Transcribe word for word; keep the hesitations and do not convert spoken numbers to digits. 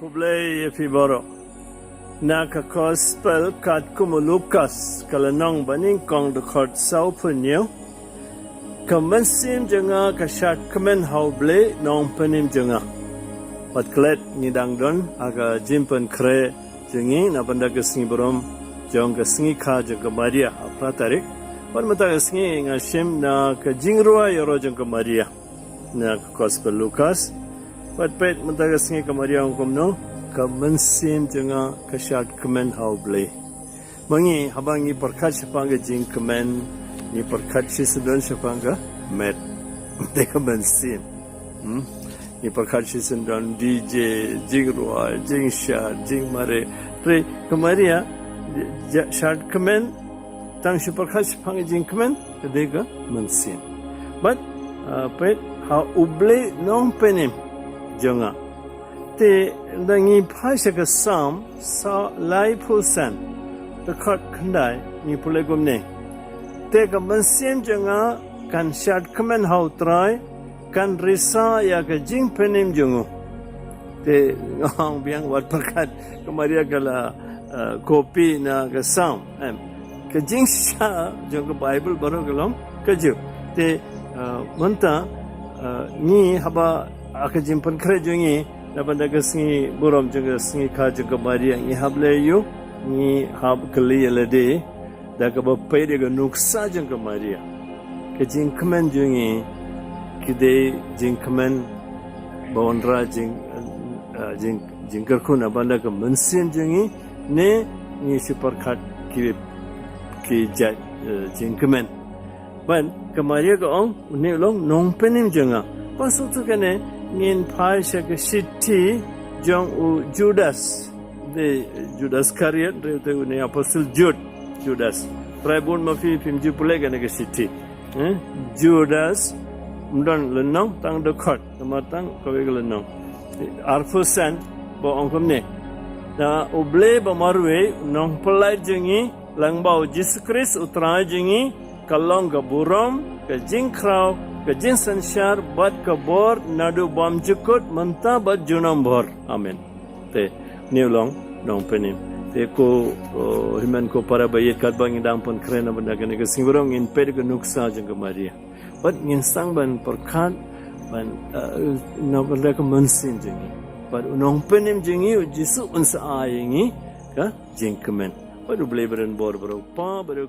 Khublei ïa phi baroh. Na ka Gospel katkum u Lukas, ka lynnong banyngkong, dkhot sawphew hynñiew. Ka mynsiem jong nga ka shad kmen ha U Blei Nongpynim jong nga. Wat klet, ngi dang don ha ka jingpynkhreh jong ngi na bynta ka sngi burom jong ka sngi kha jong ka Maria, ha phra tarik. Wat mynta ka sngi nga shim na ka jingrwai ïaroh jong ka Maria na ka Gospel Lukas. Wat peit mynta ka sngi ka Maria ong kumno: Ka mynsiem jong nga ka shad kmen ha U Blei. Ma ngi, haba ngi pyrkhat shaphang ka jingkmen, ngi pyrkhat shisyndon shaphang ka met, te ka mynsiem. Hmm? Ngi pyrkhat shisyndon D J, jingrwai, jingshad, jingmareh. Hynrei ka Maria, ja-, shad kmen, tang shu pyrkhat shaphang ka jingkmen, ka dei ka mynsiem. Bad, uh, peit, ha U Blei Nongpynim jong nga. Te lada ngi phai sha ka Salm, sa laiphew san, dkhot khyndai, ngi pule kumne: Te ka mynsiem jong nga kan shad kmen ha U Trai, kan risa ïa ka jingpynim jong u. Te nga ong biang, wat pyrkhat ka Maria ka la, uh, copy na ka Salm, em. Ka jingshisha jong ka Baibl baroh ka long kajuh. Te, uh, mynta, uh, ngi haba ha ka jingpynkhreh jong ngi na bynta ka sngi burom jong ka sngi kha jong ka Maria, ngi hap leh aïu? Ngi hap kylli ïa lade da kaba peit ïa ka nuksa jong ka Maria. Ka jingkmen jong ngi ki dei jingkmen ba wanrah jing, uh, jing, jingkyrkhu na bynta ka mynsiem jong ngi, ne ngi shu pyrkhat ki, ki jait, uh, jingkmen? Bad ka Maria ka ong, une u long Nongpynim jong nga. Ba suk suk kane ngin phai sha ka shithi jong u Judas. Dei Judas Iskariot, dei te une Apostle Jud, Judas. Trai bun ma phi phim ju pule kane ka shithi. Eh? Judas, ym don lynnong, tang dkhot, namar tang kawei ka lynnong. Arphew san, ba ong kumne: Na U Blei ba marwei, Nongpyllait jong ngi, lyngba u Jisu Khrist U Trai jong ngi, ka long ka burom, ka jingkhraw, ka jingsynshar bad ka bor naduh bymjukut, mynta bad junom bor. Amen. Te, une u long Nongpynim. Te ko, uh, hynmen ko para ba ïeit, katba ngi dang pynkhreh na bynta kane ka sngi burom, ngin peit ka nuksa jong ka Maria. Bad ngin sdang ban pyrkhat, ban, uh, na bynta ka mynsiem jong ngi. Bad u Nongpynim jong ngi, u Jisu un sa ai ïa ngi ka jingkmen. Bad U Blei un bor baroh, Pa, baroh